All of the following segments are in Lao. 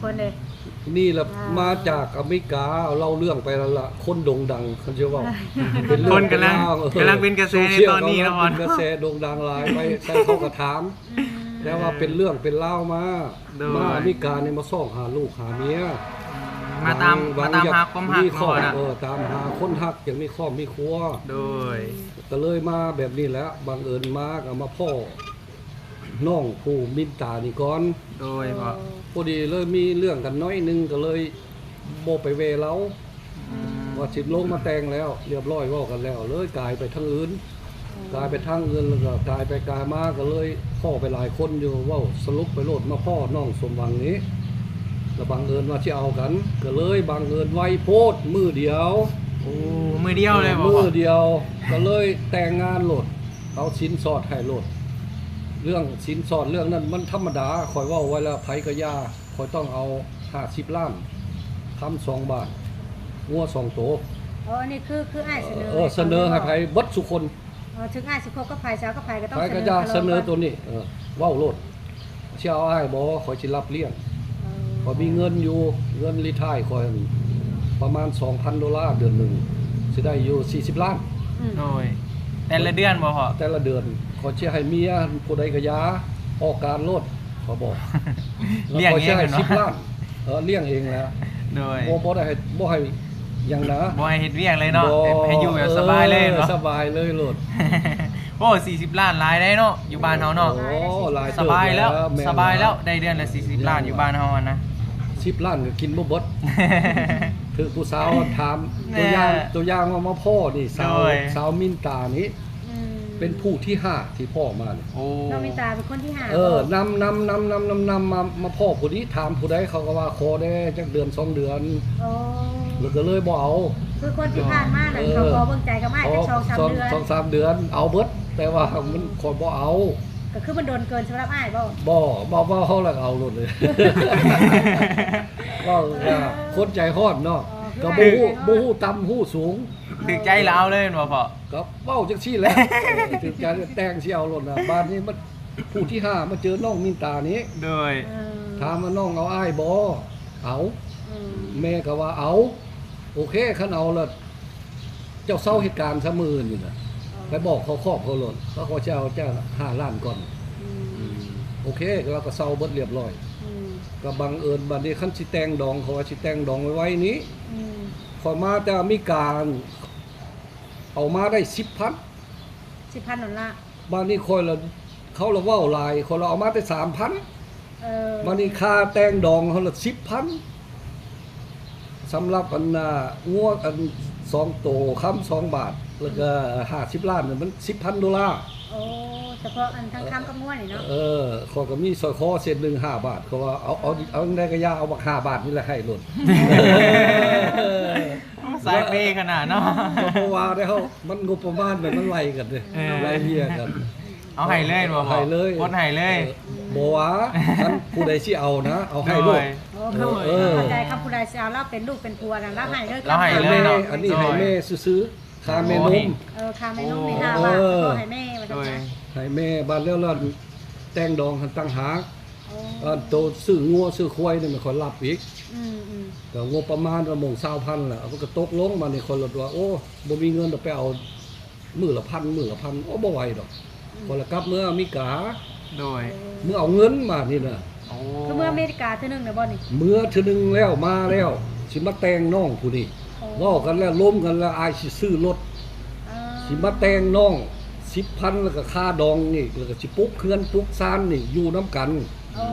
ຄົນເດ້ ນີ້ລະ ອ່າ ມາຈາກອາເມລິກາ. ເລົ່າເລື່ອງໄປແລ້ວລະ ຄົນໂດ່ງດັງ ຄັນຊິເວົ້າ ເປັນເລື່ອງ ຄົນກຳລັງ ເປັນລາວ ເອີ ກຳລັງເປັນກະແສໃນຕອນນີ້ເນາະ ກຳລັງເປັນກະແສໂດ່ງດັງຫຼາຍ ໄປໃສເຂົາກໍຖາມ ອືມ ແຕ່ວ່າເປັນເລື່ອງເປັນລາວມາ ໂດຍ ມາອາເມລິການີ້ມາຊອກຫາລູກຫາເມຍ ມາຕາມ ມາຕາມຫາຄວາມຮັກເນາະ ເອີ ຕາມຫາຄົນຮັກ ຢາກມີຄອບມີຄົວ ໂດຍ ກໍເລີຍມາແບບນີ້ແຫຼະ ບັງເອີນມາກໍມາພໍ້ ນ້ອງຜູ້ມິນຕານີ້ກ່ອນ ໂດຍ ພໍດີເລີຍມີເລື່ອງກັນໜ້ອຍໜຶ່ງ ກໍເລີຍບໍ່ໄປແວ່ລາວ ອືມ ວ່າຊິລົງມາແຕ່ງແລ້ວ ລຽບຮ້ອຍເວົ້າກັນແລ້ວ ເລີຍກາຍໄປທາງອື່ນ ອືມ ກາຍໄປທາງອື່ນ ແລ້ວກໍກາຍໄປກາຍມາ ກໍເລີຍພໍ້ໄປຫຼາຍຄົນຢູ່ ເວົ້າສະຫຼຸບໄປໂລດ ມາພໍ້ນ້ອງສົມຫວັງນີ້ ແລ້ວບັງເອີນວ່າຊິເອົາກັນ ກໍເລີຍບັງເອີນໄວໂພດ ມື້ດຽວ ໂອ້ ມື້ດຽວເລີຍບໍ່? ມື້ດຽວ ກໍເລີຍແຕ່ງງານໂລດ ເອົາສິນສອດໃຫ້ໂລດ. ເລື່ອງສິນສອດເລື່ອງນັ້ນມັນທຳມະດາ ຂ້ອຍເວົ້າໄວ້ແລ້ວ ໃຜກໍຢ່າ ຂ້ອຍຕ້ອງເອົາຫ້າສິບລ້ານ ຄຳສອງບາດ ງົວສອງໂຕ. ອໍ ອັນນີ້ຄື ຄືອ້າຍສະເໜີ ເອີ ໃຫ້ ສະເໜີໃຫ້ໃຜເບິດສູ່ຄົນ. ອໍ ເຖິງອ້າຍຊິຄົບກັບໃຜ ຊິເອົາກັບໃຜກໍຕ້ອງ ໃຜກໍຢ່າ ສະເໜີ ສະເໜີໂຕນີ້ ເອີ ເວົ້າໂລດ. ຊິເອົາອ້າຍບໍ່? ຂ້ອຍຊິຮັບລ້ຽງ. ເອີ ຂ້ອຍມີເງິນຢູ່ ເງິນຣີທາຍຂ້ອຍປະມານສອງພັນໂດລາເດືອນໜຶ່ງ ຊິໄດ້ຢູ່ສີ່ສິບລ້ານ. ອືມ ໂດຍ ແຕ່ລະເດືອນບໍ່ພໍ່? ແຕ່ລະເດືອນ. ຂ້ອຍຊິໃຫ້ເມຍຜູ້ໃດກໍຢ່າ ອອກການໂລດ ຂ້ອຍບອກ. ລ້ຽງເອງເນາະ ຂ້ອຍຊິໃຫ້ສິບລ້ານ. ເອີ ລ້ຽງເອງແຫຼະ. ໂດຍ ບໍ່ ບໍ່ໄດ້ໃຫ້ ບໍ່ໃຫ້ຫຍັງນະ ບໍ່ໃຫ້ເຮັດວຽກເລີຍເນາະ ບໍ່ ໃຫ້ຢູ່ແບບສະບາຍເລີຍເນາະ ເອີ ສະບາຍເລີຍໂລດ. ໂອ້ ສີ່ສິບລ້ານຫຼາຍໄດ໋ເນາະ ຢູ່ບ້ານເຮົາເນາະ. ໂອ້ ຫຼາຍເຕີບ ສະບາຍແລ້ວ ແມ່ນ ສະບາຍແລ້ວ ໄດ້ເດືອນລະສີ່ສິບລ້ານ ແມ່ນ ຢູ່ບ້ານເຮົາຫັ້ນນະ ສິບລ້ານກໍກິນບໍ່ເບິດ. ຖືກຜູ້ສາວຖາມ ແມ່ນ ຕົວຢ່າງ ຕົວຢ່າງວ່າມາພໍ້ນີ້ ສາວ ໂດຍ ສາວມິນຕານີ້ ອືມ ເປັນຜູ້ທີຫ້າທີ່ພໍ້ມານີ້. ໂອ້ ນ້ອງມິນຕາເປັນຄົນທີຫ້າ ເອີ ນຳ ນຳ ນຳ ນຳ ນຳ ນຳມາ ມາພໍ້ຜູ້ນີ້ ຖາມຜູ້ໃດ ເຂົາກໍວ່າຂໍແດ່ຈັກເດືອນສອງເດືອນ. ໂອ້ ແລ້ວກໍເລີຍບໍ່ເອົາ. ຄືຄົນທີ່ຜ່ານມານັ້ນ ເອີ ເຂົາຂໍເບິ່ງໃຈກັບອ້າຍຈັກສອງສາມເດືອນ ສອງສາມເດືອນເອົາເບິດ ແຕ່ວ່າມັນ ຂ້ອຍບໍ່ເອົາ. ກໍຄືມັນດົນເກີນສຳລັບອ້າຍບໍ່? ບໍ່ ເວົ້າ ເວົ້າເຮົາແລ້ວເອົາໂລດເລີຍ. ເວົ້າ ເອີ ຄົນໃຈຮ້ອນເນາະ ອໍ ກໍບໍ່ຮູ້ ຄືວ່າ ບໍ່ຮູ້ຕ່ຳຮູ້ສູງ ຖືກໃຈລະເອົາເລີຍແມ່ນບໍ່ພໍ່? ກໍເວົ້າຈັ່ງຊີ້ແຫຼະ ຖືກໃຈແຕ່ງຊິເອົາໂລດນະ. ບາດນີ້ມັນ ຜູ້ທີຫ້າມາເຈີນ້ອງມິນຕານີ້ ໂດຍ ເອີ ຖາມວ່ານ້ອງເອົາອ້າຍບໍ່? ເອົາ. ອືມ ແມ່ກໍວ່າເອົາ. ໂອເຄ ຄັນເອົາລະ ເຈົ້າເຊົາເຮັດການຊະມື້ອື່ນນີ້ນະ ອໍ ໄປບອກເຂົາຄອບເຂົາໂລດ ເຂົາກໍຈະເອົາເຈົ້າຫ້າລ້ານກ່ອນ. ອືມ ໂອເຄ ລາວກໍເຊົາເບິດລຽບຮ້ອຍ. ອືມ ກໍບັງເອີນບາດນີ້ ຄັນຊິແຕ່ງດອງ ເຂົາວ່າຊິແຕ່ງດອງໄວໆນີ້ ອືມ ຂ້ອຍມາແຕ່ອາເມລິກາ ເອົາມາໄດ້ສິບພັນ ສິບພັນໂດລາ. ບາດນີ້ຂ້ອຍລະ ເຂົາລະເວົ້າຫຼາຍ ຂ້ອຍລະເອົາມາແຕ່ສາມພັນ. ເອີ ບາດນີ້ຄ່າແຕ່ງດອງເຮົາລະສິບພັນ ສຳລັບອັນນ່າ ງົວອັນສອງໂຕ ຄຳສອງບາດ ແລ້ວກະຫ້າສິບລ້ານ ມັນສິບພັນໂດລາ. ໂອ້ ສະເພາະອັນທັງຄຳກັບງົວນີ້ເນາະ. ເອີ ຂ້ອຍກໍມີສ້ອຍຄໍເສັ້ນໜຶ່ງຫ້າບາດ ເຂົາວ່າເອົາ ເອົາ ເອົາຈັ່ງໃດກໍຢ່າ ເອົາບັກຫ້າບາດນີ້ລະໃຫ້ໂລດ. ສາຍເປຂະໜາດເນາະ. ບໍ່ວ່າແລ້ວ ມັນງົບປະມານແບບມັນໄລ່ກັນເດ້ ເອີ ໄລ່ເລຍກັນ. ເອົາໃຫ້ເລີຍບໍ່? ເອົາໃຫ້ເລີຍ ກົດໃຫ້ເລີຍ. ເອີ ບໍ່ວ່າ ຄັນຜູ້ໃດຊິເອົານະ ເອົາໃຫ້ໂລດ. ໂດຍ ໂອ້ ເອີ ເຂົ້າໃຈ ຄັນຜູ້ໃດຊິເອົາລາວເປັນລູກເປັນຜົວນະ ລາວໃຫ້ເລີຍ ລາວໃຫ້ເລີຍເນາະ. ອັນນີ້ໃຫ້ແມ່ຊື່ໆ ຄ່າແມ່ນົມ. ໂອ້ ເອີ ຄ່າແມ່ນົມນີ້ຫ້າບາດ ເອີ ກໍໃຫ້ແມ່ວ່າຊັ້ນຊະ. ໂດຍ ໃຫ້ແມ່ ບາດແລ້ວລະແຕ່ງດອງຫັ້ນຕ່າງຫາກ. ໂອ້ ອັນໂຕຊື້ງົວຊື້ຄວາຍນີ້ແມ່ນຂ້ອຍຮັບອີກ. ອືມໆ ກໍງົບປະມານວ່າໂມງຊາວພັນລະ ເພິ່ນກໍຕົກລົງ. ບາດນີ້ຂ້ອຍລະວ່າ ໂອ້ ບໍ່ມີເງິນດອກ ໄປເອົາມື້ລະພັນ ມື້ລະພັນ ໂອ້ ບໍ່ໄຫວດອກ. ອືມ ຂ້ອຍລະກັບເມືອອາເມລິກາ. ໂດຍ ເມືອເອົາເງິນບາດນີ້ນະ. ໂອ້ ຄືເມືອອາເມລິກາເທື່ອໜຶ່ງນະບໍ່ນີ້? ເມືອເທື່ອໜຶ່ງແລ້ວ ມາແລ້ວ ຊິມາແຕ່ງນ້ອງຜູ້ນີ້. ໂອ້ ເວົ້າກັນແລ້ວ ລົມກັນແລ້ວ ອ້າຍຊິຊື້ລົດ. ເອີ ຊິມາແຕ່ງນ້ອງສິບພັນ ແລ້ວກໍຄ່າດອງອີກ ແລ້ວກໍຊິປຸກເຮືອນປຸກຊານນີ້ຢູ່ນຳກັນ. ໂອ້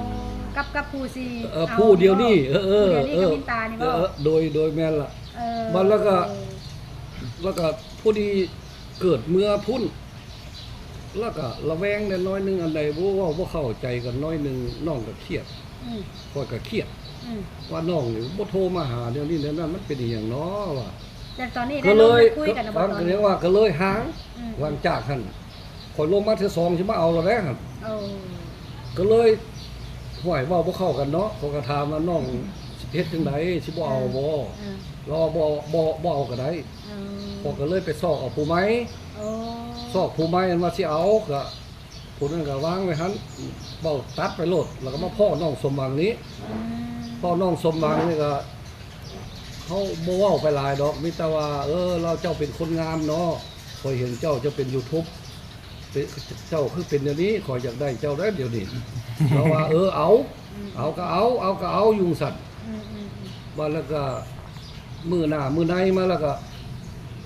ກັບ ກັບຜູ້ຊິ ເອີ ເອົາ ຜູ້ດຽວນີ້. ເອີ ເອີ ຜູ້ດຽວນີ້ ເອີ ກັບມິນຕານີ້ບໍ່? ເອີ ໂດຍ ໂດຍ ແມ່ນລະ. ເອີ ບັດແລ້ວກໍ ແລ້ວກໍພໍດີເກີດເມືອພຸ້ນ ແລ້ວກໍລະແວງແດ່ໜ້ອຍໜຶ່ງ ອັນໃດບໍ່ເວົ້າບໍ່ເຂົ້າໃຈກັນໜ້ອຍໜຶ່ງ ນ້ອງກໍຄຽດ. ອືມ ຂ້ອຍກໍຄຽດ. ອືມ ວ່ານ້ອງນີ້ບໍ່ໂທມາຫາແນວນີ້ແນວນັ້ນ ມັນເປັນອີ່ຫຍັງນໍວ່າ. ແຕ່ຕອນນີ້ ກໍເລີຍ ໄດ້ລົງໄດ້ຄຸຍກັນແລ້ວບໍ່? ຕອນນີ້ ກໍເລີຍວ່າ ກໍເລີຍຫ່າງ. ອືມ ຫຼັງຈາກຫັ້ນ ຂ້ອຍລົງມາເທື່ອສອງ ຊິມາເອົາລະໄດຫັ້ນ. ໂອ້ ກໍເລີຍ ຫ້ວຍ ເວົ້າບໍ່ເຂົ້າກັນເນາະ. ຂ້ອຍກໍຖາມວ່າ ນ້ອງເຮັດຈັ່ງໃດ ຊິບໍ່ເອົາບໍ່? ເອີ ລາວວ່າ ບໍ່ ບໍ່ ບໍ່ເອົາກໍໄດ້. ເອີ ຂ້ອຍກໍເລີຍໄປຊອກເອົາຜູ້ໃໝ່. ໂອ້ ຊອກຜູ້ໃໝ່ ອັນວ່າຊິເອົາ ກໍຜູ້ນັ້ນກໍວາງໄວ້ຫັ້ນ ເວົ້າຕັດໄປໂລດ ແລ້ວກໍມາພໍ້ນ້ອງສົມຫວັງນີ້. ອືມ ເວົ້ານ້ອງສົມຫວັງນີ້ກໍ ເຮົາບໍ່ເວົ້າໄປຫຼາຍດອກ ມີແຕ່ວ່າ ເອີ ລາວເຈົ້າເປັນຄົນງາມເນາະ ຂ້ອຍເຫັນເຈົ້າ ເຈົ້າເປັນຢູທູບ ເປັນ ເຈົ້າຄືເປັນແນວນີ້ ຂ້ອຍຢາກໄດ້ເຈົ້າໄດ໋ດຽວນີ້ ລາວວ່າ ເອີ ເອົາ ອືມ ເອົາກໍເອົາ ເອົາກໍເອົາ ຢູ່ຊັ້ນ ອືມໆໆ ວ່າແລ້ວກໍມື້ໜ້າມື້ໃນມາແລ້ວກໍ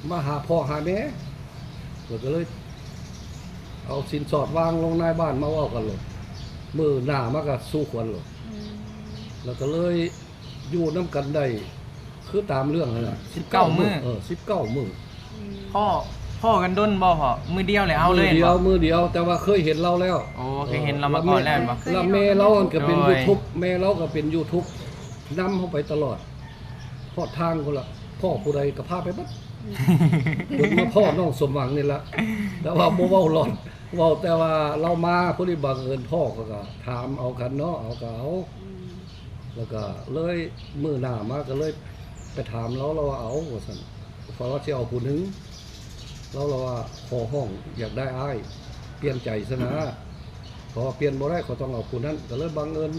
ມາຫາພໍ່ຫາແມ່ ຂ້ອຍກໍເລີຍເອົາສິນສອດວາງລົງນາຍບ້ານມາເວົ້າກັນໂລດ ມື້ໜ້າມາກໍສູ່ຂວັນໂລດ ອືມ ແລ້ວກໍເລີຍຢູ່ນຳກັນໄດ້ຄືຕາມເລື່ອງຫັ້ນລະ ສິບເກົ້າມື້ ເອີ ສິບເກົ້າມື້ ອືມ ພໍ້ ພໍ້ກັນດົນບໍ່ພໍ່? ມື້ດຽວແລ້ວເອົາເລີຍ ມື້ດຽວ ມື້ດຽວ ແຕ່ວ່າເຄີຍເຫັນລາວແລ້ວ ໂອ້ ເຄີຍເຫັນລາວມາກ່ອນແລ້ວແມ່ນບໍ່? ແລ້ວແມ່ລາວຫັ້ນກໍເປັນຢູທູບ ແມ່ລາວກໍເປັນຢູທູບນຳເຮົາໄປຕະຫຼອດ ຮອດທາງພຸ້ນລະ ພໍ້ຜູ້ໃດກໍພາໄປເບິດ ອືມ ຈົນມາພໍ້ນ້ອງສົມຫວັງນີ້ລະ ແຕ່ວ່າບໍ່ເວົ້າຫຼອດ ເວົ້າແຕ່ວ່າລາວມາ ພໍດີບັງເອີນພໍ້ ເຂົາກໍຖາມເອົາກັນເນາະ ເອົາກໍເອົາ ອືມ ແລ້ວກໍເລີຍມື້ໜ້າມາກໍເລີຍໄປຖາມລາວ ລາວວ່າເອົາວ່າຊັ້ນ ຂ້ອຍວ່າຊິເອົາຜູ້ໜຶ່ງ ລາວລະວ່າຂໍຮ້ອງຢາກໄດ້ອ້າຍ ປ່ຽນໃຈຊະນະ ເພາະວ່າປ່ຽນບໍ່ໄດ້ ຂ້ອຍຕ້ອງເອົາຜູ້ນັ້ນ ກໍເລີຍບັງເອີນ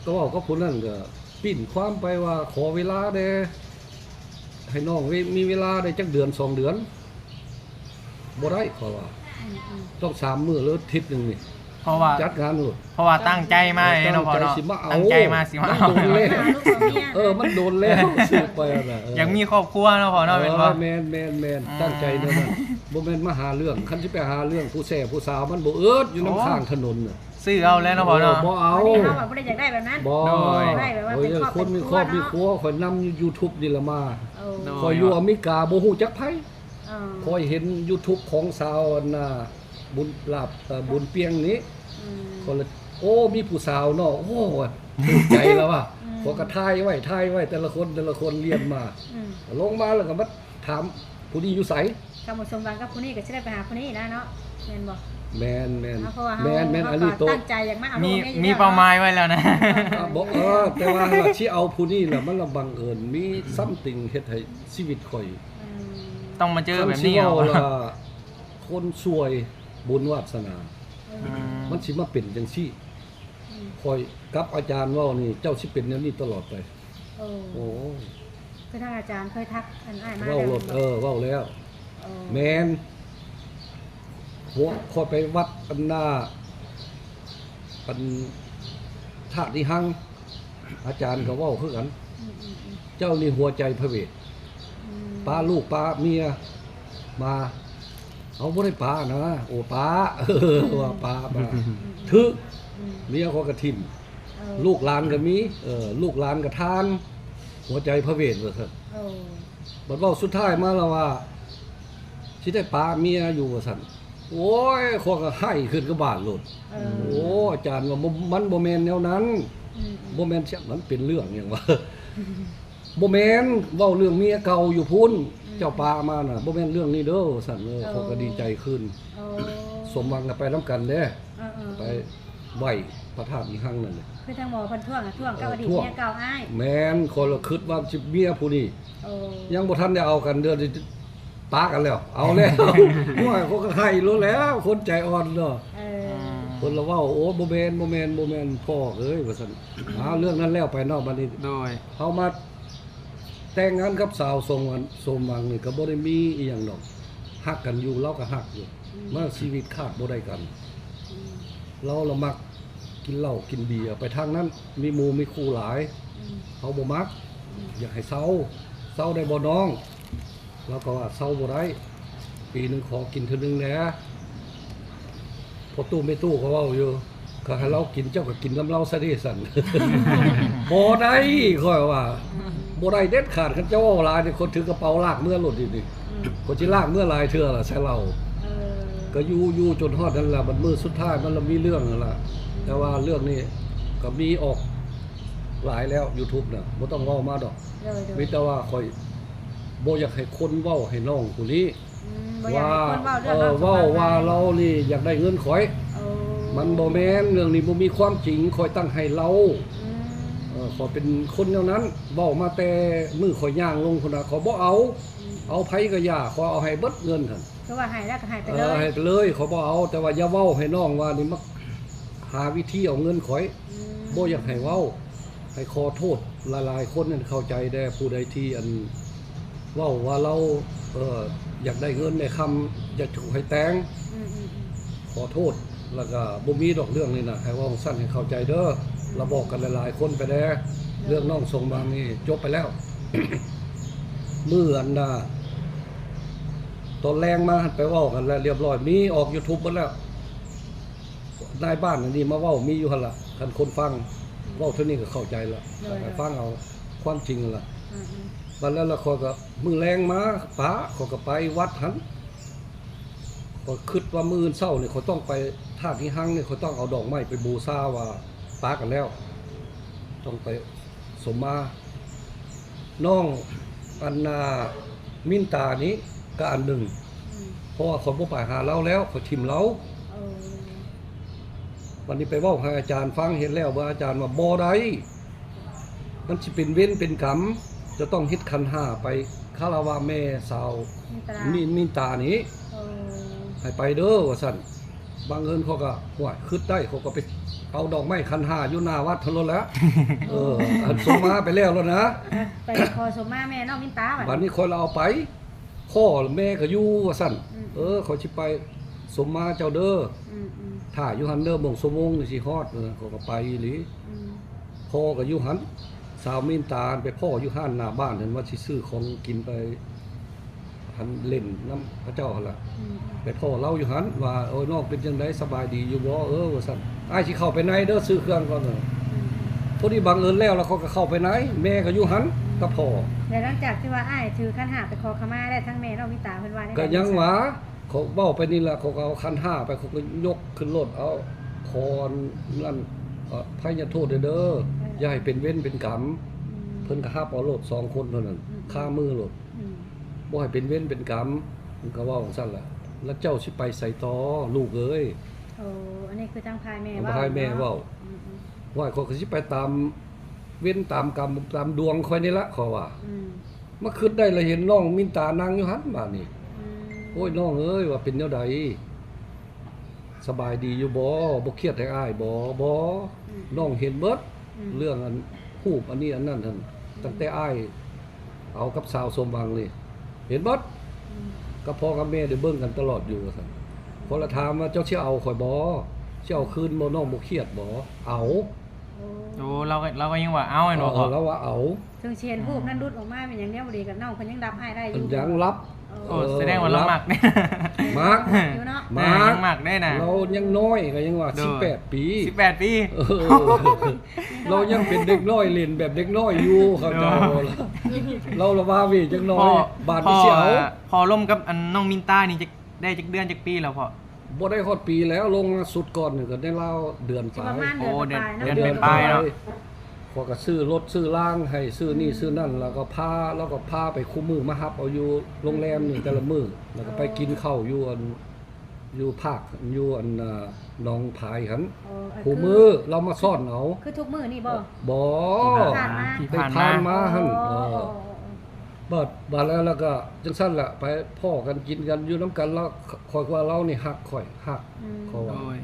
ກໍເວົ້າກັບຜູ້ນັ້ນ ກໍປິ່ນຄວາມໄປວ່າຂໍເວລາແດ່ ໃຫ້ນ້ອງເວ ມີເວລາໄດ້ຈັກເດືອນສອງເດືອນ ບໍ່ໄດ້ ຂ້ອຍວ່າ ອືມໆ ຕ້ອງສາມມື້ ຫຼືທິດໜຶ່ງນີ້ ເພາະວ່າຈັດງານໂລດ ເພາະວ່າຕັ້ງໃຈມາເນາະພໍ່ເນາະ ຕັ້ງໃຈຊິມາເອົາ ຕັ້ງໃຈມາຊິມາເອົາ ມັນດົນແລ້ວ ເອີ ມັນດົນແລ້ວ ສືບໄປຫັ້ນນະ ເອີ ຢາກມີຄອບຄົວເນາະພໍ່ເນາະ ເອີ ແມ່ນບໍ່? ແມ່ນໆໆ ອືມ ຕັ້ງໃຈແນວນັ້ນ ບໍ່ແມ່ນມາຫາເລື່ອງ ຄັນຊິໄປຫາເລື່ອງຜູ້ແຊຜູ້ສາວ ມັນບໍ່ເອິດຢູ່ນຳ ໂອ້ ຂ້າງຖະໜົນນະ ຊື້ເອົາແລ້ວເນາະພໍ່ເນາະ ເອີ ບໍ່ເອົາ ອັນນີ້ເຮົາກໍບໍ່ໄດ້ຢາກໄດ້ແບບນັ້ນ ບໍ່ ໂດຍ ໄດ້ແບບວ່າເປັນຄອບເປັນຄົວເນາະ ໂດຍ ຄົນມີຄອບມີຄົວ ຂ້ອຍນຳຢູ່ຢູທູບນີ້ລະມາ ໂດຍ ຂ້ອຍຢູ່ອາເມລິກາບໍ່ຮູ້ຈັກໃຜ ເອີ ຂ້ອຍເຫັນຢູທູບຂອງສາວອັນນ່າ ບຸນລາບ ເອີ ບຸນປຽງນີ້ ອືມ ຂ້ອຍລະ ໂອ້ ມີຜູ້ສາວເນາະ ໂອ້ ຖືກໃຈລະວ່າ ອືມ ຂ້ອຍກໍຖ່າຍໄວ້ ຖ່າຍໄວ້ ແຕ່ລະຄົນ ແຕ່ລະຄົນລຽນມາ ອືມ ລົງມາແລ້ວກໍມາຖາມຜູ້ນີ້ຢູ່ໃສ ຄຳວ່າສົມຫວັງກັບຜູ້ນີ້ກໍຊິໄດ້ໄປຫາຜູ້ນີ້ນະເນາະ ແມ່ນບໍ່? ແມ່ນໆ ເພາະວ່າເຮົາ ແມ່ນໆ ເຮົາ ອັນນີ້ໂຕ ຕັ້ງໃຈຢາກມາເອົາລູກເມຍຢູ່ແລ້ວ ມີເປົ້າໝາຍໄວ້ແລ້ວນະ ອາ ບໍ່ ເອີ ແຕ່ວ່າລະຊິເອົາຜູ້ນີ້ລະ ມັນລະບັງເອີນ ມີ something ເຮັດໃຫ້ຊີວິດຂ້ອຍ ອືມ ຕ້ອງມາເຈີແບບນີ້ ຄັນຊິເວົ້າລະ ຄົນຊ່ວຍ ບຸນວາດສະໜາ ອືມ ມັນຊິມາເປັນຈັ່ງຊີ້ ອືມ ຂ້ອຍກັບອາຈານເວົ້ານີ້ ເຈົ້າຊິເປັນແນວນີ້ຕະຫຼອດໄປ ໂອ້ ໂອ້ ຄືທາງອາຈານເຄີຍທັກອັນອ້າຍມາ ເວົ້າໂລດ ແລ້ວ ເອີ ເວົ້າແລ້ວ ໂອ້ ແມ່ນ ຫົວ ຂ້ອຍໄປວັດອັນນ່າ ອັນທາດອີຮັ່ງ ອາຈານກໍເວົ້າຄືກັນ ອືມໆໆ ເຈົ້ານີ້ຫົວໃຈພະເວດ ອືມ ປາລູກປາເມຍມາ ເຮົາບໍ່ໄດ້ປານະ ໂອ ປາ ເອີ ວ່າປາ ປາ ອືມໆໆ ຖືກ ອືມ ເມຍຂ້ອຍກໍຖິ້ມ ເອີ ລູກຫຼານກໍມີ ເອີ ລູກຫຼານກໍທ່ານ ຫົວໃຈພະເວດວ່າຊັ້ນ ເອີ ບັດເວົ້າສຸດທ້າຍມາລະວ່າ ຊິໄດ້ປາເມຍຢູ່ວ່າຊັ້ນ ໂອ້ຍ ຂ້ອຍກໍໄຫ້ຂຶ້ນກັບບ້ານໂລດ ເອີ ໂອ້ ອາຈານວ່າ ບໍ່ ມັນບໍ່ແມ່ນແນວນັ້ນ ອືມໆ ບໍ່ແມ່ນ ມັນເປັນເລື່ອງຫຍັງວະ ບໍ່ແມ່ນ ເວົ້າເລື່ອງເມຍເກົ່າຢູ່ພຸ້ນ ອືມ ເຈົ້າປາມານະ ບໍ່ແມ່ນເລື່ອງນີ້ເດີ ວ່າຊັ້ນ ເອີ ເອີ ຂ້ອຍກໍດີໃຈຂຶ້ນ ເອີ ສົມຫວັງກໍໄປນຳກັນເດ້ ເອີໆ ໄປໄຫວ້ພະທາດອີຮັ່ງນັ້ນແຫຼະ ຄືທາງໝໍເພິ່ນທ້ວງອະ ທ້ວງກັບ ເອີ ອະດີດເມຍເກົ່າອ້າຍ ແມ່ນ ຂ້ອຍລະຄິດວ່າຊິເມຍຜູ້ນີ້ ໂອ້ ຍັງບໍ່ທັນໄດ້ເອົາກັນ ເດືອນປາກັນແລ້ວ ເອົາແລ້ວ ໂອ້ຍ ຂ້ອຍກໍໄຫ້ໂລດແລ້ວ ຄົນໃຈອ່ອນເນາະ ເອີ ອືມ ເພິ່ນລະເວົ້າ ໂອ້ ບໍ່ແມ່ນ ບໍ່ແມ່ນ ບໍ່ແມ່ນ ພໍ່ເອີຍ ວ່າຊັ້ນ ອືມ ເອົາເລື່ອງນັ້ນແລ້ວໄປເນາະ ບັດນີ້ ໂດຍ ເຮົາມາ ແຕ່ງງານກັບສາວສົມຫວັງ ສົມຫວັງນີ້ກໍບໍ່ໄດ້ມີອີ່ຫຍັງດອກ ຮັກກັນຢູ່ ລາວກໍຮັກຢູ່ ອືມ ມາຊີວິດຂາດບໍ່ໄດ້ກັນ ອືມ ລາວລະມັກກິນເຫຼົ້າກິນເບຍໄປທາງນັ້ນ ມີໝູ່ມີຄູ່ຫຼາຍ ອືມ ເຮົາບໍ່ມັກ ອືມ ຢາກໃຫ້ເຊົາ ເຊົາໄດ້ບໍ່ນ້ອງ? ລາວກໍວ່າເຊົາບໍ່ໄດ້ ປີໜຶ່ງຂໍກິນເທື່ອໜຶ່ງແດ່ ພໍ່ຕູ້ແມ່ຕູ້ກໍເວົ້າຢູ່ ກໍໃຫ້ລາວກິນ ເຈົ້າກໍກິນນຳລາວຊະເດຊັ້ນ ບໍ່ໄດ້ ຂ້ອຍວ່າ ບໍ່ໄດ້ເດັດຂາດ ຄັນເຈົ້າເວົ້າຫຼາຍນີ້ ຄົນຖືກະເປົາລາກເມືອໂລດດຽວນີ້ ອືມ ຂ້ອຍຊິລາກເມືອຫຼາຍເທື່ອລະໃສ່ລາວ ເອີ ກໍຢູ່ ຢູ່ຈົນຮອດນັ້ນລະ ບັດມື້ສຸດທ້າຍມັນລະມີເລື່ອງນັ້ນລະ ອືມ ແຕ່ວ່າເລື່ອງນີ້ກໍມີອອກຫຼາຍແລ້ວ ຢູທູບນະ ບໍ່ຕ້ອງເວົ້າມາດອກ ໂດຍໆ ມີແຕ່ວ່າຂ້ອຍບໍ່ຢາກໃຫ້ຄົນເວົ້າໃຫ້ນ້ອງຜູ້ນີ້ ອືມ ບໍ່ຢາກໃຫ້ຄົນເວົ້າເລື່ອງ ວ່າ ເອີ ເວົ້າວ່າລາວນີ້ຢາກໄດ້ເງິນຂ້ອຍ ໂອ້ ມັນບໍ່ແມ່ນ ເລື່ອງນີ້ບໍ່ມີຄວາມຈິງ ຂ້ອຍຕັ້ງໃຫ້ລາວ ອືມ ເອີ ຂ້ອຍເປັນຄົນແນວນັ້ນ ເວົ້າມາແຕ່ມື້ຂ້ອຍຍ່າງລົງພຸ້ນນະ ຂ້ອຍບໍ່ເອົາ ອືມ ເອົາໃຜກໍຢ່າ ຂ້ອຍເອົາໃຫ້ເບິດເງິນຫັ້ນ ຄືວ່າໃຫ້ແລ້ວກໍໃຫ້ໄປເລີຍ ເອີ ໃຫ້ໄປເລີຍ ຂ້ອຍບໍ່ເອົາ ແຕ່ວ່າຢ່າເວົ້າໃຫ້ນ້ອງວ່ານີ້ມາຫາວິທີເອົາເງິນຂ້ອຍ ອືມ ບໍ່ຢາກໃຫ້ເວົ້າ ໃຫ້ຂໍໂທດຫຼາຍໆຄົນນັ້ນເຂົ້າໃຈແດ່ ຜູ້ໃດທີ່ອັນເວົ້າວ່າລາວ ເອີ ຢາກໄດ້ເງິນໄດ້ຄຳ ຢາກຖືກໃຫ້ແຕ່ງ ອືມໆໆ ຂໍໂທດ ແລ້ວກໍບໍ່ມີດອກເລື່ອງນີ້ນະ ໃຫ້ເວົ້າຊັ້ນໃຫ້ເຂົ້າໃຈເດີ ອືມ ລະບອກກັນຫຼາຍໆຄົນໄປແດ່ ເລື່ອງນ້ອງສົມຫວັງນີ້ຈົບໄປແລ້ວ ມື້ອັນນ່າ ຕອນແລງມາຫັ້ນໄປເວົ້າກັນແລ້ວລຽບລ້ອຍ ມີອອກຢູທູບເບິດແລ້ວ. ນາຍບ້ານອັນນີ້ມາເວົ້າມີຢູ່ຫັ້ນລະ ຄັນຄົນຟັງ ເວົ້າເທົ່ານີ້ກໍເຂົ້າໃຈລະ ໂດຍ ກໍໄປຟັງເອົາຄວາມຈິງລະ ອືມໆ ບັດແລ້ວລະຂ້ອຍກໍມື້ແລງມາປະ ຂ້ອຍກໍໄປວັດຫັ້ນ ຂ້ອຍຄິດວ່າມື້ອື່ນເຊົ້ານີ້ຂ້ອຍຕ້ອງໄປທາດອີຫັງນີ້ ຂ້ອຍຕ້ອງເອົາດອກໄມ້ໄປບູຊາວ່າປະກັນແລ້ວ ຕ້ອງໄປສົມມາ ນ້ອງອັນນ່າ ມິນຕານີ້ກໍອັນໜຶ່ງ ອືມ ເພາະວ່າຂ້ອຍບໍ່ໄປຫາລາວແລ້ວ ຂ້ອຍຖິ້ມລາວ ເອີ ບັດນີ້ໄປເວົ້າໃຫ້ອາຈານຟັງ ເຮັດແລ້ວບໍ່ ອາຈານວ່າບໍ່ໄດ້ ມັນຊິເປັນເວນເປັນກຳ ຈະຕ້ອງເຮັດຂັນຫ້າໄປຄາລະວະແມ່ສາວ ມິນຕາ ມິ ມິນຕານີ້ ເອີ ໃຫ້ໄປເດີວ່າຊັ້ນ. ບັງເອີນຂ້ອຍກໍ ຫ້ວຍ ຄິດໄດ້ ຂ້ອຍກໍໄປເອົາດອກໄມ້ຂັນຫ້າຢູ່ໜ້າວັດຫັ້ນໂລດແຫຼະ ເອີ ອັນສົມມາໄປແລ້ວໂລດນະ ໄປຂໍສົມມາແມ່ນ້ອງມິນຕາ ບັດນີ້ຂ້ອຍລະເອົາໄປ ພໍ່ແມ່ກໍຢູ່ວ່າຊັ້ນ ອືມ ເອີ ຂ້ອຍຊິໄປສົມມາເຈົ້າເດີ ອືມໆ ຖ້າຢູ່ຫັ້ນເດີ ໂມງຊົ່ວໂມງນີ້ຊິຮອດ ເອີ ຂ້ອຍກໍໄປອີ່ຫຼີ ອືມ ພໍ່ກໍຢູ່ຫັ້ນ ສາວມິນຕາໄປພໍ້ຢູ່ຮ້ານໜ້າບ້ານຫັ້ນ ວ່າຊິຊື້ຂອງກິນໄປ ຫັ້ນເຫຼັ້ນນຳເຂົາເຈົ້າຫັ້ນລະ ອືມ ໄປພໍ້ລາວຢູ່ຫັ້ນວ່າ ໂອ້ຍ ນ້ອງເປັນຈັ່ງໃດ ສະບາຍດີຢູ່ບໍ່? ເອີ ວ່າຊັ້ນ ອ້າຍຊິເຂົ້າໄປໃນເດີ ຊື້ເຄື່ອງກ່ອນ ອືມ ພໍດີບັງເອີນແລ້ວ ແລ້ວເຂົາກໍເຂົ້າໄປໃນ ແມ່ກໍຢູ່ຫັ້ນກັບພໍ່ ແລ້ວຫຼັງຈາກທີ່ວ່າອ້າຍຖືຂັນຫ້າໄປຂໍຂະມາແລ້ວ ທາງແມ່ນ້ອງມິນຕາເພິ່ນວ່າແນວໃດ? ກໍຍັງວ່າ ເຂົາເວົ້າໄປນີ້ລະ ເຂົາກໍເອົາຂັນຫ້າໄປ ເຂົາກໍຍົກຂຶ້ນລົດ ເອົາ ຂໍອັນນັ້ນ ອະໄພຍະໂທດເດີ ເອີ ຢ່າໃຫ້ເປັນເວນເປັນກຳ ອືມ ເພິ່ນກໍຮັບເອົາໂລດ ສອງຄົນເທົ່ານັ້ນ ອືມ ຄາມືໂລດ ອືມ ບໍ່ໃຫ້ເປັນເວນເປັນກຳ ເພິ່ນກໍເວົ້າຈັ່ງຊັ້ນລະ ແລ້ວເຈົ້າຊິໄປໃສຕໍ່ລູກເອີຍ? ໂອ້ ອັນນີ້ຄືທາງຝ່າຍແມ່ເວົ້າ ທາງຝ່າຍແມ່ເວົ້າ ອືມໆ ວ່າຂ້ອຍກໍຊິໄປຕາມເວນຕາມກຳຕາມດວງຂ້ອຍນີ້ລະ ຂ້ອຍວ່າ ອືມ ມາຄິດໄດ້ລະເຫັນນ້ອງມິນຕານັ່ງຢູ່ຫັ້ນບາດນີ້ ອືມ ໂອ້ຍ ນ້ອງເອີຍ ວ່າເປັນແນວໃດ? ສະບາຍດີຢູ່ບໍ່? ບໍ່ຄຽດໃຫ້ອ້າຍບໍ່? ບໍ່ ອືມ ນ້ອງເຫັນເບິດ ອືມ ເລື່ອງອັນ ຮູບອັນນີ້ອັນນັ້ນຫັ້ນ ອືມ ຕັ້ງແຕ່ອ້າຍເອົາກັບສາວສົມຫວັງນີ້ ເຫັນເບິດ ອືມ ກັບພໍ່ກັບແມ່ໄດ້ເບິ່ງກັນຕະຫຼອດຢູ່ວ່າຊັ້ນ ອືມ ຂ້ອຍລະຖາມວ່າ ເຈົ້າຊິເອົາຂ້ອຍບໍ່? ຊິເອົາຄືນບໍ່? ນ້ອງບໍ່ຄຽດບໍ່? ເອົາ ໂອ້ ໂອ້ ລາວກໍ ລາວກໍຍັງວ່າເອົາແມ່ນບໍ່? ເອີ ລາວວ່າເອົາ ເຖິງຊິເຫັນຮູບນັ້ນຫຼຸດອອກມາເປັນຫຍັງແນວບໍ່ດີກັບນ້ອງ ເພິ່ນຍັງຮັບອ້າຍໄດ້ຢູ່ ເພິ່ນຍັງຮັບ ເອີ ໂອ້ ສະແດງວ່າລາວມັກ ມັກ ມັກຢູ່ເນາະ ມັກ ຍັງມັກໄດ້ນະ ລາວຍັງນ້ອຍ ກໍຍັງວ່າ ໂດຍ ສິບແປດປີ ສິບແປດປີ ເອີ ລາວຍັງເປັນເດັກນ້ອຍ ຫຼິ້ນແບບເດັກນ້ອຍຢູ່ ເຂົ້າໃຈບໍ່ລະ ລາວລະວາເວຈັກໜ້ອຍ ບາດນີ້ຊິເອົາ ພໍລົມກັບອັນນ້ອງມິນຕານີ້ ໄດ້ຈັກເດືອນຈັກປີແລ້ວພໍ່? ບໍ່ໄດ້ຮອດປີແລ້ວ ລົງມາຊຸດກ່ອນນີ້ກໍໄດ້ລາວເດືອນປາຍ ໂອ້ ເດືອນປາຍເນາະ ເດືອນປາຍເນາະ ຂ້ອຍກໍຊື້ລົດຊື້ລາງໃຫ້ ຊື້ນີ້ ອືມ ຊື້ນັ້ນ ແລ້ວກໍພາ ລາວກໍພາໄປຄູ່ມື້ ມາຮັບເອົາຢູ່ໂຮງແຮມນີ້ແຕ່ລະມື້ ແລ້ວກໍໄປກິນເຂົ້າຢູ່ອັນ ຢູ່ພາກ ຢູ່ອັນໜອງພາຍຫັ້ນ ຄູ່ມື້ລາວມາຊ້ອນເອົາ ຄືທຸກມື້ນີ້ບໍ່? ບໍ່ ທີ່ຜ່ານມາ ທີ່ຜ່ານມາຫັ້ນ ເອີ ບາດ ບາດແລ້ວ ແລ້ວກໍຈັ່ງຊັ້ນລະ ໄປພໍ້ກັນກິນກັນຢູ່ນຳກັນ ລາວ ຂ້ອຍວ່າລາວນີ້ຮັກຂ້ອຍ ຮັກ ອືມ ເພາະວ່າ ໂດຍ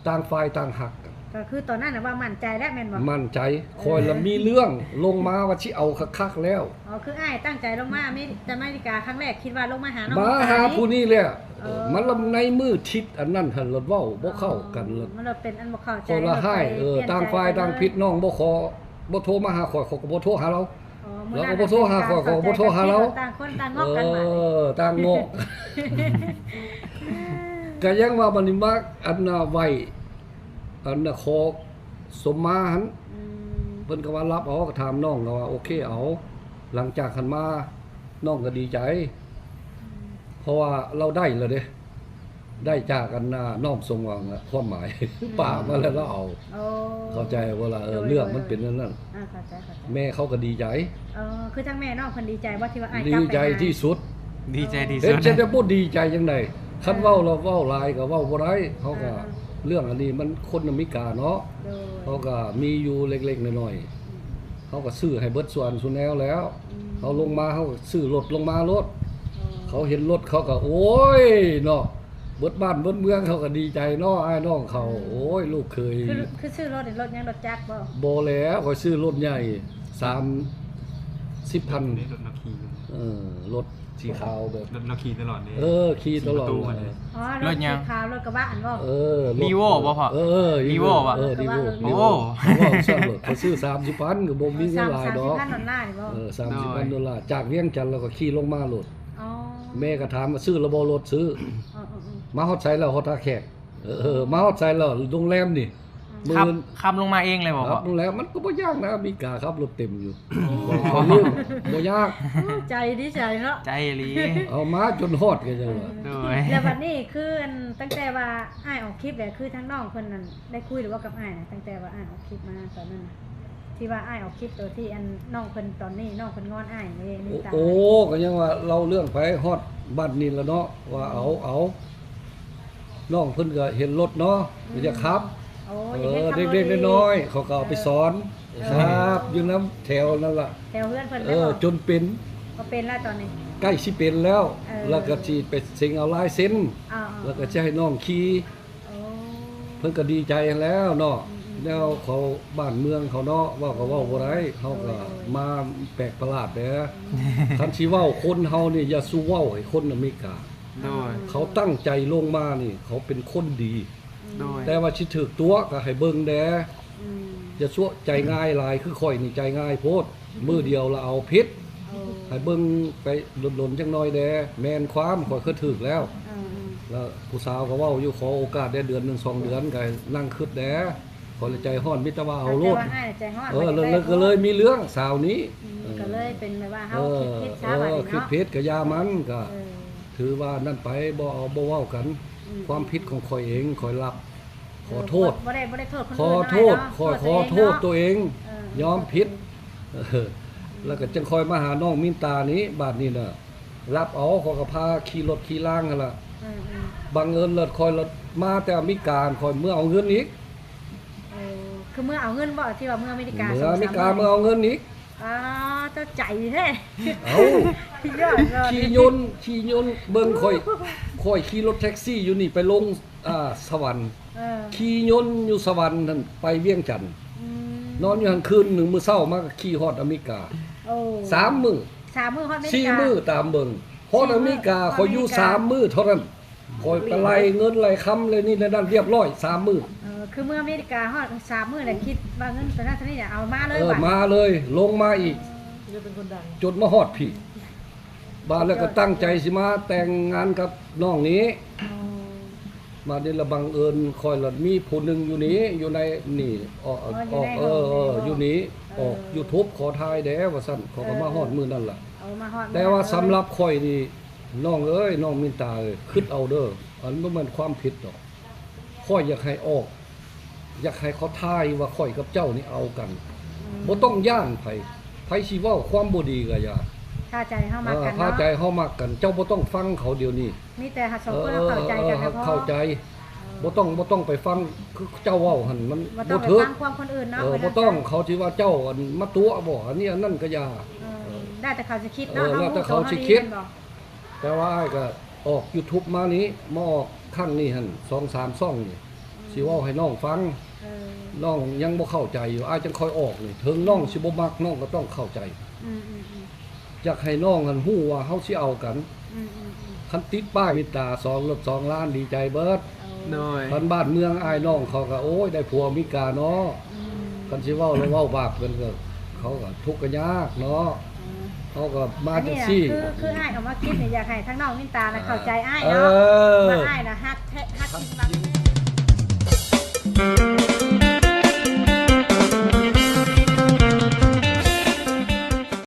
ຕ່າງຝ່າຍຕ່າງຮັກກັນ ກໍຄືຕອນນັ້ນນະວ່າໝັ້ນໃຈແລ້ວແມ່ນບໍ່? ໝັ້ນໃຈ ເອີ ຂ້ອຍລະມີເລື່ອງລົງມາວ່າຊິເອົາຄັກໆແລ້ວ ອໍ ຄືອ້າຍຕັ້ງໃຈລົງມາອາເມ ອາເມລິກາຄັ້ງແລກ ຄິດວ່າລົງມາຫານ້ອງ ມາຫາຜູ້ນີ້ແຫຼະ ເອີ ມັນລະໃນມື້ທິດອັນນັ້ນຫັ້ນລະເວົ້າບໍ່ເຂົ້າກັນລະ ມັນລະເປັນອັນບໍ່ເຂົ້າໃຈ ຂ້ອຍລະຮ້າຍ ເອີ ຕ່າງຝ່າຍຕ່າງຜິດ ນ້ອງບໍ່ຂໍ ບໍ່ໂທມາຫາຂ້ອຍ ຂ້ອຍກໍບໍ່ໂທຫາລາວ ອໍ ລາວກໍບໍ່ໂທຫາຂ້ອຍ ຂ້ອຍກໍບໍ່ໂທຫາລາວ ຕ່າງຄົນຕ່າງງອກກັນ ເອີ ບາດນີ້ ຕ່າງງອກ ກໍຍັງວ່າບັດນີ້ມາອັນນ່າໄຫວ້ ອັນນ່າຂໍສົມມາຫັ້ນ ອືມ ເພິ່ນກໍວ່າຮັບເອົາ ກໍຖາມນ້ອງກໍວ່າໂອເຄເອົາ ຫຼັງຈາກຫັ້ນມານ້ອງກໍດີໃຈ ອືມ ເພາະວ່າລາວໄດ້ແລ້ວເດ້ ໄດ້ຈາກອັນນ່ານ້ອງສົມຫວັງນະ ຄວາມໝາຍ ອືມ ປາກມາແລ້ວລາວເອົາ ໂອ້ ເຂົ້າໃຈບໍ່ລະ? ເອີ ໂດຍ ເລື່ອງມັນເປັນແນວນັ້ນ ອ່າ ເຂົ້າໃຈ ເຂົ້າໃຈ ແມ່ເຂົາກໍດີໃຈ ເອີ ຄືທາງແມ່ນ້ອງເພິ່ນດີໃຈບໍ່ ທີ່ວ່າອ້າຍກັບໄປຫາ? ດີໃຈທີ່ສຸດ ດີໃຈທີ່ສຸດ ເຮັດຈັ່ງໃດບໍ່ດີໃຈຈັ່ງໃດ ຄັນເວົ້າລະເວົ້າຫຼາຍກໍເວົ້າບໍ່ໄດ້ ເຮົາກໍ ອ່າໆ ເລື່ອງອັນນີ້ມັນຄົນອາເມລິກາເນາະ ໂດຍ ເຮົາກໍມີຢູ່ເລັກໆນ້ອຍໆ ອືມ ເຮົາກໍຊື້ໃຫ້ເບິດສ່ວນສູ່ແນວແລ້ວ ອືມ ເຮົາລົງມາເຮົາກໍຊື້ລົດລົງມາໂລດ ອໍ ເຂົາເຫັນລົດເຂົາກໍ ໂອ້ຍເນາະ ເບິດບ້ານເບິດເມືອງເຂົາກໍດີໃຈເນາະ ອ້າຍນ້ອງເຂົາ. ໂອ້ຍ ລູກເຂີຍ ຄື ຄືຊື້ລົດນີ້ ລົດຫຍັງ? ລົດຈັກບໍ່? ບໍ່ແລ້ວ ຂ້ອຍຊື້ລົດໃຫຍ່ ສາມສິບພັນ ລົດນັກຂີ່ ເອີ ລົດສີຂາວແບບ ລົດນັກຂີ່ຕະຫຼອດເດ້. ເອີ ຂີ່ຕະຫຼອດເລີຍ. ອໍ ລົດຫຍັງ? ສີຂາວ ລົດກະບະຫັ້ນບໍ່? ເອີ ຣີໂວ້ບໍ່ພໍ່? ເອີ ຣີໂວ້ບໍ່? ເອີ ຣີໂວ້ ໂອ້ ເວົ້າຊັ້ນໂລດ. ຂ້ອຍຊື້ສາມສິບພັນ ກໍບໍ່ມີເງິນຫຼາຍດອກ. ສາມສິບພັນດອນລານີ້ບໍ່? ເອີ ສາມສິບພັນດອນລາ ຈາກວຽງຈັນ ແລ້ວກໍຂີ່ລົງມາໂລດ. ອໍ ແມ່ກໍຖາມວ່າ ຊື້ແລ້ວບໍ່ລົດ? ຊື້. ອໍ ມາຮອດໃສແລ້ວ? ຮອດທ່າແຂກ. ເອີ ມາຮອດໃສແລ້ວ? ໂຮງແຮມນີ້. ອືມ ມື້ ຂັບ ຂັບລົງມາເອງເລີຍບໍ່? ຂັບລົງແລ້ວ ມັນກໍບໍ່ຍາກນະ ອາເມລິກາຂັບລົດເຕັມຢູ່. ບໍ່ຍາກ ບໍ່ຍາກ. ໂອ້ ໃຈດີໃຈເນາະ ໃຈອີ່ຫຼີ. ເອົາມາຈົນຮອດກໍຍັງວ່າ. ໂດຍ ແລ້ວບັດນີ້ຄືອັນ ຕັ້ງແຕ່ວ່າອ້າຍອອກຄລິບແລ້ວ ຄືທາງນ້ອງເພິ່ນນັ້ນ ໄດ້ຄຸຍຫຼືບໍ່ກັບອ້າຍນະ? ຕັ້ງແຕ່ວ່າອ້າຍອອກຄລິບມາຕອນນັ້ນນະ ທີ່ວ່າອ້າຍອອກຄລິບໂຕທີ່ອັນນ້ອງເພິ່ນ ຕອນນີ້ນ້ອງເພິ່ນງອນອ້າຍເດ້. ໂອ້ ກໍຍັງວ່າເລົ່າເລື່ອງໄປຮອດບັດນີ້ລະເນາະ ວ່າເອົາ ເອົາ ນ້ອງເພິ່ນກໍເຫັນລົດເນາະ ອືມ ຢາກຂັບ. ໂອ້ ເອີ ເດັກໆນ້ອຍໆ ເຂົາກໍເອົາໄປສອນ ເອີ ຂັບຢູ່ນຳແຖວນັ້ນລະ ແຖວເຮືອນເພິ່ນ. ເອີ ຈົນເປັນ ກໍເປັນແລ້ວຕອນນີ້ ໃກ້ຊິເປັນແລ້ວ. ເອີ ແລ້ວກໍຊິໄປເສັງເອົາລາຍເຊັນ ແລ້ວກໍຊິໃຫ້ນ້ອງຂີ່. ໂອ້ ເພິ່ນກໍດີໃຈຫັ້ນແລ້ວເນາະ. ອືມໆໆ ແນວເຂົາບ້ານເມືອງເຂົາເນາະ ເວົ້າກໍເວົ້າບໍ່ໄດ້. ໂດຍ ເຮົາກໍ ໂດຍ ມາແປກປະຫຼາດແດ່. ອືມ ຄັນຊິເວົ້າຄົນເຮົານີ້ ຢ່າສູ່ເວົ້າໃຫ້ຄົນອາເມລິກາ. ໂດຍ ເຂົາຕັ້ງໃຈລົງມານີ້ ເຂົາເປັນຄົນດີ. ອືມ ໂດຍ ແຕ່ວ່າຊິຖືກຕົວະກໍໃຫ້ເບິ່ງແດ່. ອືມ ຢ່າຊົ່ວໃຈງ່າຍຫຼາຍ ຄືຂ້ອຍນີ້ໃຈງ່າຍໂພດ. ອືມ ມື້ດຽວລະເອົາຜິດ. ໂອ້ ໃຫ້ເບິ່ງໄປດົນໆຈັກໜ້ອຍແດ່. ແມ່ນຄວາມ ຂ້ອຍຄືຖືກແລ້ວ. ເອີໆ ແລ້ວຜູ້ສາວກໍເວົ້າຢູ່ ຂໍໂອກາດແດ່ ເດືອນໜຶ່ງສອງເດືອນ ກໍໃຫ້ນັ່ງຄຶດແດ່. ຂ້ອຍລະໃຈຮ້ອນ ມີແຕ່ວ່າເອົາໂລດ. ແຕ່ວ່າອ້າຍໃຈຮ້ອນ ເອີ ກໍເລີຍມີເລື່ອງສາວນີ້. ອືມ ເອີ ກໍເລີຍເປັນແບບວ່າເຮົາຄິດຜິດຊະ ເອີ ບາດນີ້ເນາະ ຄິດຜິດກໍຢ່າມັນ ກໍ ເອີ ຖືວ່ານັ້ນໄປ ບໍ່ເອົາ ບໍ່ເວົ້າກັນ. ອືມ ຄວາມຜິດຂອງຂ້ອຍເອງ ຂ້ອຍຮັບ ເອີ ຂໍໂທດ. ບໍ່ໄດ້ ບໍ່ໄດ້ໂທດຄົນອື່ນເນາະ ຂໍໂທດ ຂ້ອຍຂໍໂທດຕົວເອງ. ເອີ ຍອມຜິດ. ເອີ ແລ້ວກໍຈຶ່ງຄ່ອຍມາຫານ້ອງມິນຕານີ້ ບາດນີ້ນະ ຮັບເອົາ ຂ້ອຍກໍພາຂີ່ລົດຂີ່ລາງຫັ້ນລະ. ອືມໆ ບັງເອີນເລີດ ຂ້ອຍເລີດມາແຕ່ອາເມລິກາ ຂ້ອຍເມືອເອົາເງິນອີກ. ເອີ ຄືເມືອເອົາເງິນບໍ່ ທີ່ວ່າເມືອອາເມລິກາ? ເມືອອາເມລິກາ ເມືອເອົາເງິນອີກ. ອາ ເຈົ້າໃຈແທ້. ເອົ້າ ຍອດ ຂີ່ຍົນ ຂີ່ຍົນ ເບິ່ງຂ້ອຍ ຂ້ອຍຂີ່ລົດແທັກຊີຢູ່ນີ້ໄປລົງ ອ່າ ສະຫວັນ. ເອີ ຂີ່ຍົນຢູ່ສະຫວັນຫັ້ນໄປວຽງຈັນ. ອືມ ນອນຢູ່ຫັ້ນຄືນໜຶ່ງ ມື້ເຊົ້າມາກໍຂີ່ຮອດອາເມລິກາ. ໂອ້ ສາມມື້ ສາມມື້ຮອດອາເມລິກາ ສີ່ມື້ຕາມເບິ່ງ. ຮອດອາເມລິກາ ສີ່ມື້ ຂ້ອຍຢູ່ ຮອດອາເມລິກາ ສາມມື້ເທົ່ານັ້ນ. ຂ້ອຍໄປໄລ່ເງິນໄລ່ຄຳ ແລະນີ້ແລະນັ້ນ ຮຽບຮ້ອຍ ສາມມື້. ເອີ ຄືເມືອອາເມລິກາຮອດສາມມື້ແລ້ວ ຄິດວ່າເງິນໂຕນັ້ນໂຕນີ້ ເອົາມາເລີຍ. ເອີ ບາດ ມາເລີຍ ລົງມາອີກ ເອີ ຈົນມາຮອດພີ້. ບາດແລ້ວກໍຕັ້ງໃຈຊິມາແຕ່ງງານກັບນ້ອງນີ້. ໂອ້ ບາດນີ້ລະບັງເອີນຂ້ອຍລະມີຜູ້ໜຶ່ງຢູ່ນີ້ ຢູ່ໃນນີ້ ອອກ ອໍ ຢູ່ໃນຫ້ອງ ເອີ ຢູ່ນີ້ ເອີ ອອກຢູທູບ ຂໍຖ່າຍແດ່ວ່າຊັ້ນ. ເຂົາກໍມາຮອດມື້ນັ້ນລະ. ເອີ ເອີ ເອີ ແຕ່ວ່າສຳລັບຂ້ອຍນີ້ ນ້ອງເອີຍ ນ້ອງມິນຕາເອີຍ ຄິດເອົາເດີ ອັນບໍ່ແມ່ນຄວາມຜິດດອກ. ຂ້ອຍຢາກໃຫ້ອອກ ຢາກໃຫ້ເຂົາຖ່າຍວ່າຂ້ອຍກັບເຈົ້ານີ້ເອົາກັນ. ອືມ ບໍ່ຕ້ອງຢ້ານໃຜ ໃຜຊິເວົ້າຄວາມບໍ່ດີກໍຢ່າ. ຖ້າໃຈເຮົາມັກກັນເນາະ ຖ້າໃຈເຮົາມັກກັນ ເຈົ້າບໍ່ຕ້ອງຟັງເຂົາດຽວນີ້. ມີແຕ່ເຮົາສອງຄົນ ເອີ ເຮົາເຂົ້າໃຈກັນກໍພໍ ເອີ ເຂົ້າໃຈ. ເອີ ບໍ່ຕ້ອງ ບໍ່ຕ້ອງໄປຟັງ ຄືເຈົ້າເວົ້າຫັ້ນ ມັນບໍ່ຖືກ. ບໍ່ຕ້ອງໄປຟັງຄວາມຄົນອື່ນເນາະ ເອີ ບໍ່ຕ້ອງ. ເຂົາຊິວ່າເຈົ້າ ອັນ ມາຕົວະບໍ່ ອັນນີ້ອັນນັ້ນກໍຢ່າ. ເອີ ເອີ ໄດ້ແຕ່ເຂົາຊິຄິດເນາະ ເອີ ແລ້ວແຕ່ເຂົາຊິຄິດ. ແຕ່ວ່າອ້າຍກໍອອກຢູທູບມານີ້ ມາອອກຄັ້ງນີ້ຫັ້ນ ສອງສາມຊ່ອງນີ້ ອືມ ຊິເວົ້າໃຫ້ນ້ອງຟັງ. ເອີ ນ້ອງຍັງບໍ່ເຂົ້າໃຈຢູ່ ອ້າຍຈັ່ງຄ່ອຍອອກນີ້ ເຖິງນ້ອງ ອືມ ຊິບໍ່ມັກ ນ້ອງກໍຕ້ອງເຂົ້າໃຈ. ອືມໆໆ ຢາກໃຫ້ນ້ອງຫັ້ນຮູ້ວ່າເຮົາຊິເອົາກັນ. ອືມໆໆ ຄັນຕິດປ້າຍມິດຕາ ສອງລົດສອງລ້ານ ດີໃຈເບີດ. ໂອ້ ໂດຍ ຄັນບ້ານເມືອງອ້າຍນ້ອງເຂົາກໍ ໂອ້ຍ ໄດ້ຜົວອາເມລິກາເນາະ. ອືມ ຄັນຊິເວົ້າແລ້ວເວົ້າບາບເພິ່ນກໍ ເຂົາກໍທຸກກໍຍາກເນາະ. ເອີ ເຮົາກໍມາຈັ່ງຊີ້. ອັນນີ້ຄື ຄືອ້າຍເອົາມາຄິດນີ້ ຢາກໃຫ້ທາງນ້ອງມິນຕານະ ເອີ ເຂົ້າໃຈອ້າຍເນາະ. ເອີ ວ່າອ້າຍນະຮັກແທ້ ຮັກຈິງມັກແທ້.